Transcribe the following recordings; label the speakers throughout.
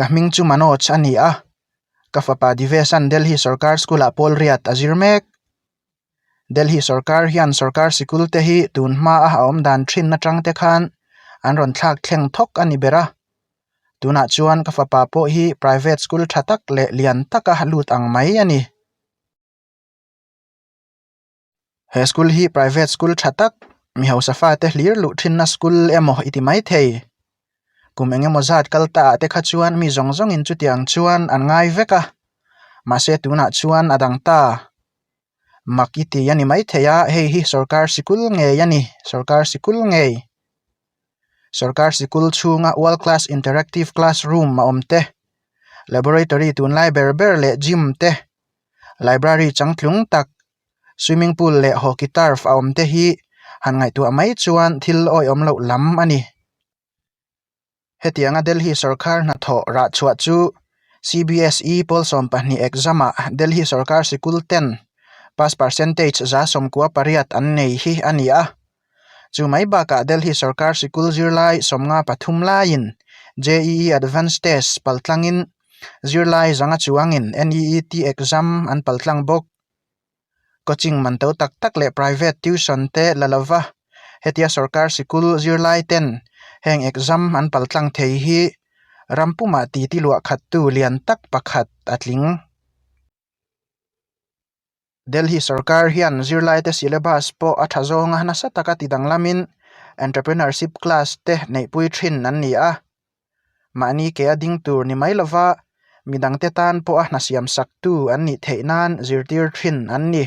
Speaker 1: Ka hming chu Manoj a ni a, ka fapa Divesh-a'n Delhi Sorkar School-ah pawl riat a zir mek. Delhi sorkar hian sorkar sikul te hi tun hma a a awm dan thin atang te khan an rawn thlak thleng thawk a ni ber a. Tunah chuan ka fapa pawh hi private school tha tak leh lian taka lut ang mai a ni. He school hi private school tha tak mi hausa fate hlir luh thinna school emaw i ti mai thei. Kum eng emaw zat kal ta ah te kha chuan mi zawng zawngin chutiang chuan an ngai vek a, mahse tunah chuan a dang ta. Mak i ti a ni maithei a, hei hi sorkar sikul ngei a ni, sorkar sikul ngei. Sorkar sikul chhunga world class interactive classroom a awm te, laboratory tunlai ber ber leh gym te, library changtlung tak, swimming pool leh hockey turf a awm te hi han ngaihtuah mai chuan thil awihawm loh lam a ni. Hetianga Delhi sorkar hnathawh rah chhuah chu CBSE pawl 12 exam-ah Delhi sorkar sikul ten pass percentage 98% an nei hi a ni a. Chu mai bakah Delhi sorkar sikul zirlai 53 laiin JEE Advanced Test paltlangin zirlai zanga chuangin NEET exam an paltlang bawk. Coaching man to tak tak leh private tuition te la lova hetia sorkar sikul zirlai ten heng exam an paltlang thei hi ram pumah titi luah khat tu lian tak pakhat a tling. Delhi sorkar hian zirlai te syllabus pawh a tha zawnga nasa taka ti danglamin entrepreneurship class te neihpui thin an ni a. Mahni ke a ding tur ni mai lova midangte tan pawha hna siam saktu an nih theih nan zirtir thin an ni.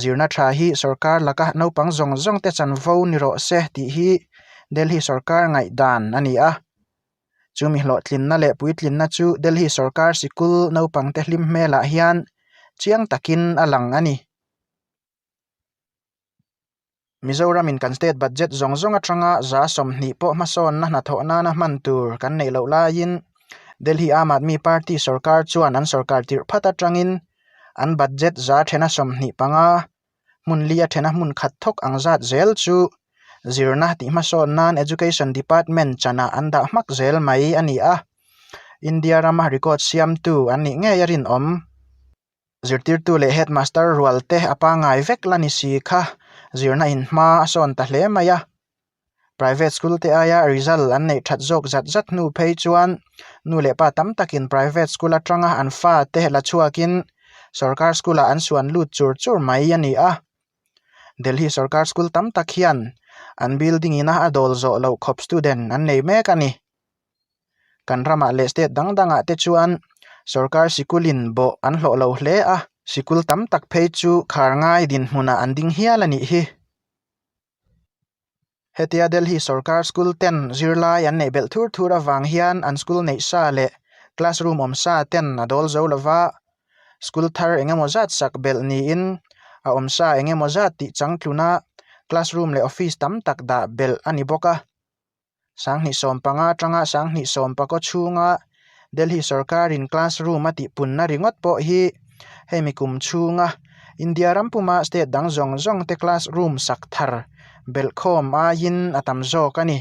Speaker 1: Zirna tha hi sorkar laka naupang zawng zawng te chanvo ni rawh se tih hi Delhi sorkar ngaihdan a ni a. Chumi hlawhtlinna leh puitlinna chu Delhi sorkar sikul naupangte hlim hmelah hian chiang takin a lang a ni. Mizoramin kan state budget zawng zawng atanga 20% pawh hmasawnna hnathawh nana hman tur kan neih loh laiin Delhi Aam Aadmi Party sorkar chuan an sorkar tirh phat atangin an budget 25% hmun li a thena hmun khat thawk ang zat zel chu zirna tih hmasawn nan Education Department chanah an dah hmak zel mai a ni a, India rama record siamtu an nih ngei a rinawm. Zirtirtu leh headmaster rual te a pangngai vek la ni si kha zirna in hma a sawn ta hle mai a. Private school te aia result an neih that zawk zat zat hnu phei chuan nu leh pa tam takin private school atanga an fa te la chhuakin sorkar school ah an suan lut chur chur mai a ni a. Delhi sorkar school tam tak hian an building ina a dawl zawh loh khawp student an nei mek a ni. Kan ramah leh state dang dangah te chuan sorkar sikulin bawh an hlawh lo hle a, sikul tam tak phei chu khar ngai dinhmunah an ding hial a nih hi. Hetia Delhi sorkar school ten zirlai an neih belh thur thur avang hian an school neih sa leh classroom awm sa ten a dawl zo lova, school thar eng emaw zat sak belh niin a awm sa eng emaw zat tih changtluna classroom leh office tam tak dah belh a ni bawk a. 2015 atanga 2019 chhunga Delhi sorkarin classroom a tihpunna ringawt pawh hi hemi kum chhunga India ram puma state dang zawng zawng te classroom sak thar belhkhawm aiin a tam zawk a ni.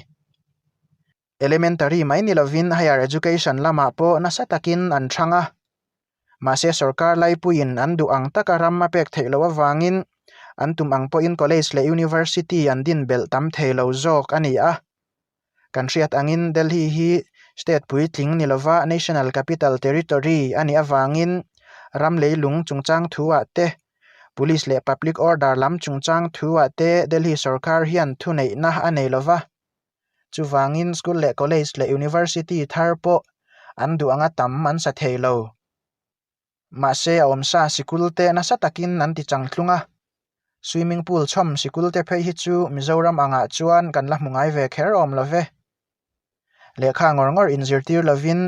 Speaker 1: Elementary mai ni lovin higher education lamah pawh nasa takin an thang a. Mahse sorkar laipuiin an duh ang taka ram a pek theih loh avangin an tum ang pawhin college leh university an din belh tam thei lo zawk a ni a. Kan hriat angin Delhi hi state puitling ni lova National Capital Territory a nih avangin ram leilung chungchang thuah te, police leh public order lam chungchang thuah te Delhi sorkar hian thuneihna a nei lova. Chuvangin school leh college leh university thar pawh an duh anga tam an sa thei lo. Mahse a awmsa sikul te nasa takin an ti changtlung a. Swimming pool chhawm sikul te phei hi chu Mizoram angah chuan kan la hmu ngai ve kher awm lo ve. Lehkha ngawr ngawr inzirtir lovin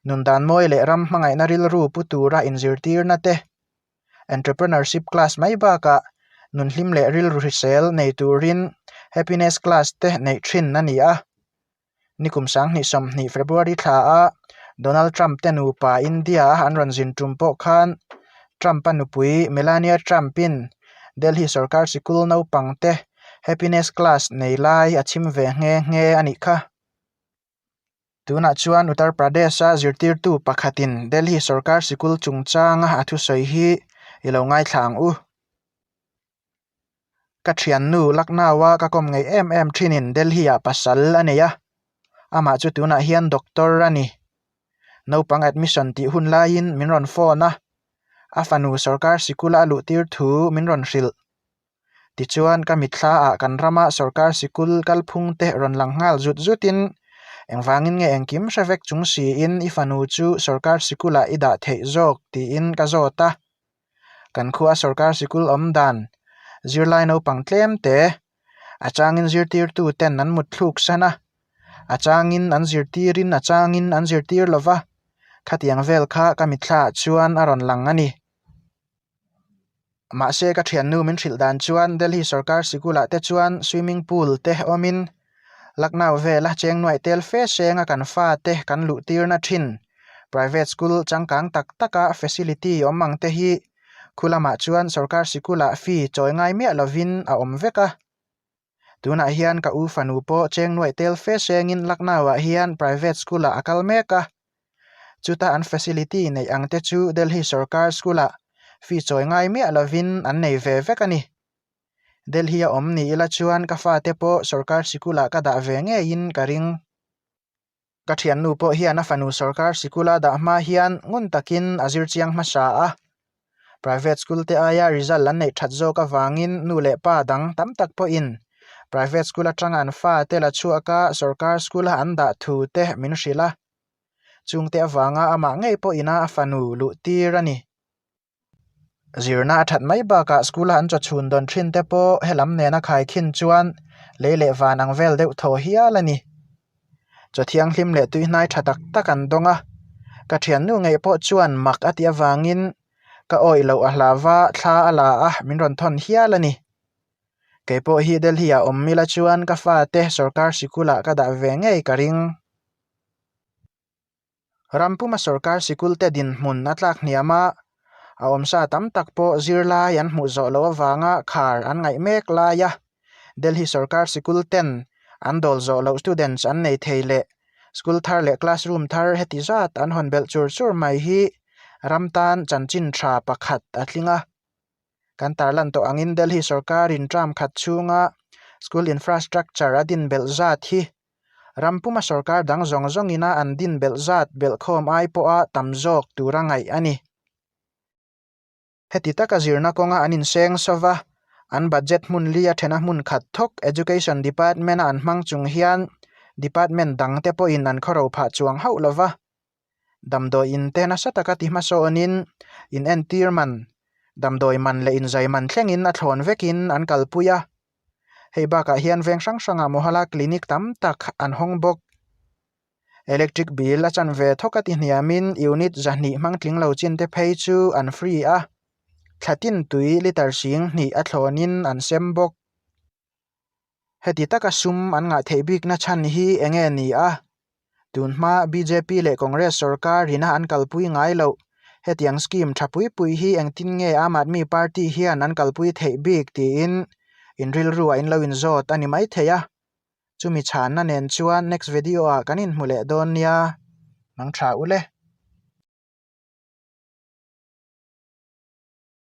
Speaker 1: nundan mawi leh ram hmangaihna rilru pu tura inzirtirna te Entrepreneurship class mai bakah nunhlim leh rilru hrisel nei turin Happiness class te neih thin a ni a. Nikum 2020 February thla a Donald Trump te nupa India a an rawn zin tum pawh khan Trump-a nupui Melania Trump-in Delhi sorkar sikul naupang te Happiness class nei lai a chhim ve nghe nghe a nih kha. Tunah chuan Uttar Pradesh-a zirtirtu pakhatin Delhi sorkar sikul chungchanga a thusawi hi i lo ngaithla ang u. Ka thiannu Lucknow-a ka kawm ngei em em thinin Delhi-ah pasal a nei a, amah chu tunah hian doctor a ni. Naupang admission tih hun laiin min rawn phone a, a fanu sorkar sikula a luhtir thu min rawn hrilh. Tichuan ka mitthla ah kan rama sorkar sikul kalphung te rawn lang nghal zut zutin engvangin nge engkim hre vek chung siin i fanu chu sorkar sikulah i dah theih zawk tiin ka zawt a. Kan khua sorkar sikul awm dan zirlai naupang tlem te a changin zirtirtu ten an mut thluk san a, a changin an zirtirin a changin an zirtir lova, khatiang vel kha ka mitthla ah chuan a rawn lang a ni. Mahse ka thiannu min hrilh dan chuan Delhi sorkar sikulah te chuan swimming pool te awmin Lucknow vela cheng nuaih tel fe senga kan fate kan luh tirna thin private school changkang tak taka facility awm ang te hi khu lamah chuan sorkar sikulah fee chawi ngai miah lovin a awm vek a. Tunah hian ka u fanu pawh cheng nuaih tel fe sengin Lucknow-ah hian private school-ah a kal mek a. Chuta an facility neih ang te chu Delhi sorkar school-ah fee chawi ngai miah lovin an nei ve vek a ni. Delhi-a awm ni ila chuan ka fate pawh sorkar sikul-ah ka dah ve ngeiin ka ring. Ka thiannu pawh hian a fanu sorkar sikula dah hma hian ngun takin a zir chiang hmasa a. Private school te aia result an neih that zawk avangin nu leh pa dang tam tak pawhin private school atanga an fate la chhuak a sorkar school a an dah thu te min hrilh a. Chungte avanga amah ngei pawhin a fanu luh tir a ni. Zirna a that mai bakah school a an chawchhun dawn thin te pawh helam nena khaikhin chuan lei leh van ang vel deuh thaw hial a ni. Chaw thianghlim leh tuihnai tha tak tak an dawng a, ka thiannu ngei pawh chuan mak a tih avangin ka awih loh a hlau a, thla a la a, min rawn thawn hial a ni. Kei pawh hi Delhi ah awm ila chuan ka fate sorkar sikulah ka dah ve ngei ka ring. Ram puma sorkar sikul te dinhmun a tlak hniam a, a awmsa tam tak pawh zirlai an hmuh zawh loh avanga khar an ngaih mek lai a, Delhi sorkar sikul ten an dawl zawh loh students an nei thei leh school thar leh classroom thar heti zat an hawn belh chur chur mai hi ram tan chanchin tha pakhat a tling a. Kan tarlan tawh angin Delhi sorkarin term khat chhunga school infrastructure a din belh zat hi Ram puma sorkar dang zawng zawngina an din belh zat belhkhawm ai pawha tam zawk tura ngaih a ni. Heti taka zirna kawnga an inseng sova, an budget hmun li a thena hmun khat thawk Education Department-a an hmang chung hian department dangte pawhin an khawro phah chuang hauh lova. Damdawi in te nasa taka ti hmasawnin in entir man, damdawi man leh inzai man thlengin a thlawn vekin an kalpui a. Hei bakah hian veng hrang hrangah Mohalla Clinic tam tak an hawng bawk. Electric bill a chanve thawk a ti hniamin unit zahnih hmang tling lo chin te phei chu an free a, thla tin tui litre sing hnih a thlawnin an sem bawk. Heti taka sum an ngah theih bikna chhan hi eng nge ni a? Tunhma bjp leh Congress sorkar ina an kalpui ngai loh. Hetiang scheme tha pui pui hi engtin nge Aam Aadmi Party hian an kalpui theih bik tiin in rilru ah in lo inzawt a ni maithei a. Chumi chhanna nen chuan next video ah kan inhmu leh dawn nia. Mang tha u le.